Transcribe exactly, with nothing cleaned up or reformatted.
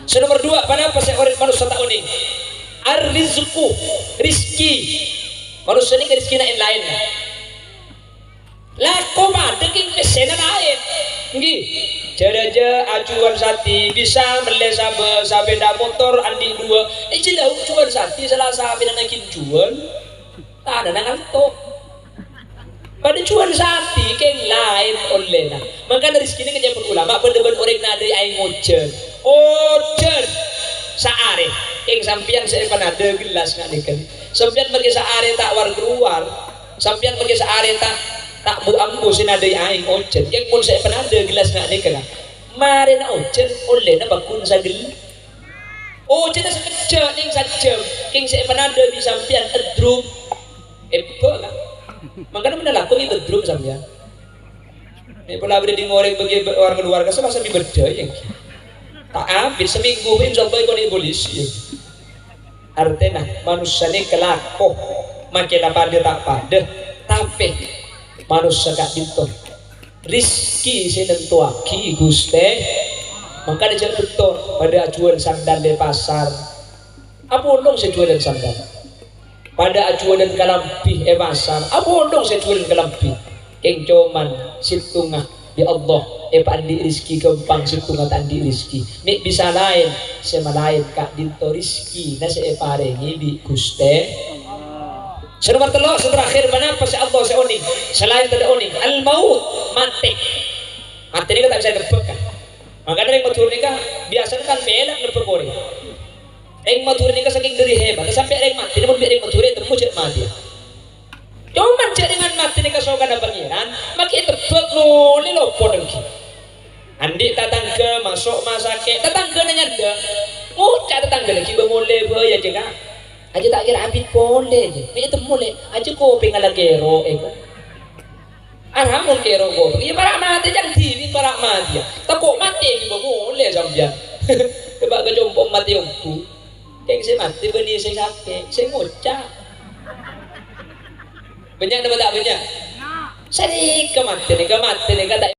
Sè nomer dua, ponapa sè orèng manossa ta' onèng? Ar-rizqu, rizki. Manossa nèka rizkina en-laèn. Lako padâ kèng pèssèna laèn. Ènggi. Jâ-rajâ ajhuwâl satè, bisa mellè sabâ, sapèda motor andi' duwâ'. Eh, jhâ' la ajhuwâl satè, sala sapèna naghin jhuwâl. Tanana nganto'. Padâ jhuwâl satè kèng laèn ollèna. Mangkana rizkina kacèpon ulama padâ bân orèng nadâi aèng ojhân. Ojhân saarè. Kèng sampèyan sè èpanadâ gellas nga' nèka. Sampèyan makè saarè ta' war-kalowar. Sampèyan makè saarè ta', ta' bu-ambu sè nadâi aèng ojhân. Kèng mon sè èpanadâ gellas nga' nèka, marèna ojhân ollèna pagghun sagel. Ojhânna sakejjhâ' nèng sajjhâm, kèng sè èpanadâ bi' sampèyan eddrum. Ebbâ, kan? Mangkana mennang lako ngèbâ eddrum sampèyan. Nè' pola bâdâ dingorèng bâgi war-kalowar ka sala sambi bâdâ, ya. Ta' abit samènggu, insyaallah èkon polisi, ya. Artèna, manossa nèka lako, makè la padâ ta' padâ, tapè manossa ka'dinto. Rizki sè nantowaghi Ghustè. Mangkana jhâ' bhâkto padâ ajhuwâl sandal è pasar. Apolong sè jhuwâlân sandal. Padâ ajhuwâlân kalambhi è pasar. Apolong sè jhuwâlân kalambhi. Kèng coma sèttonga bi' Allah èpaandi' rizki ghâmpang, sèttonga ta' andi' rizki. Mè' bisa laèn sè malaèn ka'dinto rizkina sè èparèngè bi' Ghustè. Sè nomer tello', sè terakhir, ponapa sè Allah sè onèng, sè laèn tadâ' onèng? Al-maut, matè. Matè nèka ta' bisa ètebbhâk, kan? Mangkana rèng Madhurâ nèka biyasana kan pèlak nebbhâk orèng. Rèng Madhurâ nèka sakèng dhâri hebat, sampè' rèng matè, mon bi' rèng Madhurâ ètemmo jhâ' matè. Coma jhâ' dengan matè nèka sokana Pangèran, makè ètebbhâk molè lopot ènggi. Andi' tatangghâ maso' masakè', tatangghâna nyandhâ. Ngoca' tatangghâna, "Ghibâ molè bhâi, ya, Cèng, a." Ajâ ta' kèra abit polè, jâ. Mè' ètemmo, Lè'. Ajâ kopèngnga la kèro', èko. Aramon kèro' kopèng. Iyâ, para' matè, jhâ' dhibi' para' matè, yâ. Tako' matè ghibâ molè sampèyan. Coba ka compo' matè ongghu. Kèng sè matè bânnè sè sakè', sè ngoca'. Bânnya' napa ta' bânnya'? Sanèka matè nèka, matè nèka ta'